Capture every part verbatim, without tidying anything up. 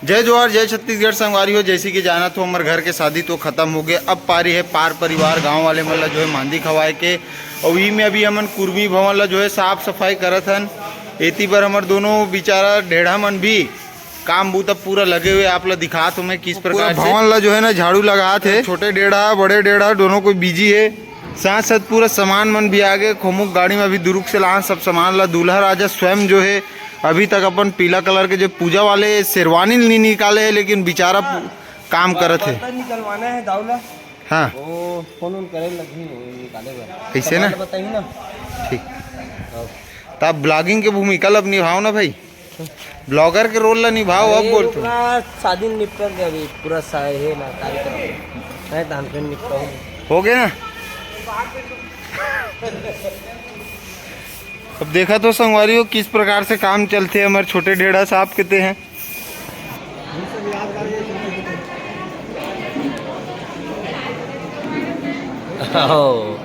जय जोहार, जय छत्तीसगढ़ संगवारी हो। जैसे कि जानत हो, हमर घर के शादी तो खत्म हो गए, अब पारी है पार परिवार गांव वाले मन ला जो है मांदी खवाए के। और ई में अभी हमन कुर्मी भवन ला जो है साफ सफाई करत हन। एती बर हमर दोनों बेचारा ढेढ़ा मन भी काम बूता पूरा लगे हुए, आप ला दिखात हूँ मैं किस पूरा प्रकार से भवन ला जो है ना झाड़ू लगात है। छोटे ढेढ़ा, बड़े ढेढ़ा दोनों कोई बिजी है। साथ साथ पूरा सामान मन भी आ गए। खोमुक गाड़ी में अभी दुरुग से लान सब सामान ला। दूल्हा राजा स्वयं जो है अभी तक अपन पीला कलर के जो पूजा वाले शेरवानी नहीं निकाले है, लेकिन बेचारा पू-, काम करत है। बर्तन निकलवाना है दाऊ ला। हाँ। वो फोन उन करे लगी, वो निकाले बर। कैसे ना? सामान बताइए ना। ठीक। हाँ। तो आप ब्लॉगिंग के भूमिका ला अब निभाओ ना भाई, ब्लॉगर के रोल ला निभाओ। अब अरे बोल तू। रुकना, शादी निपट गया अभी, पूरा सा है ना कार्यक्रम। मैं धान पे निपटाऊँ। हो गया ना? अब देखा तो संगवारी हो किस प्रकार से काम चलते हैं हमारे छोटे ढेढ़ा साहब के ते हैं। हो।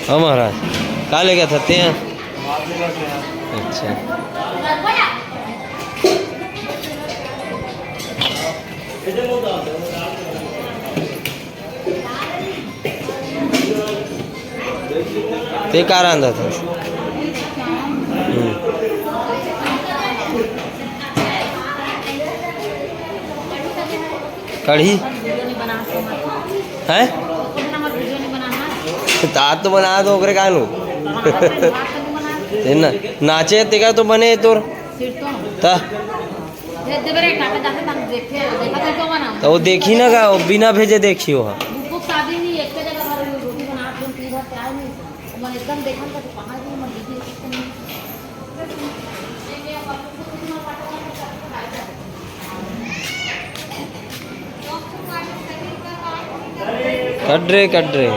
हाँ महाराज, का लेगा था ते? अच्छा। ते का रांधत हस? हम्म। कढ़ी? हैं? त आज तो बना दो ओकरे कानू। तेन ना नाचे तेका तो बने तोर। त त वो देखी ना का, वो बिना भेजे देखी वो। कट रे, कट रे।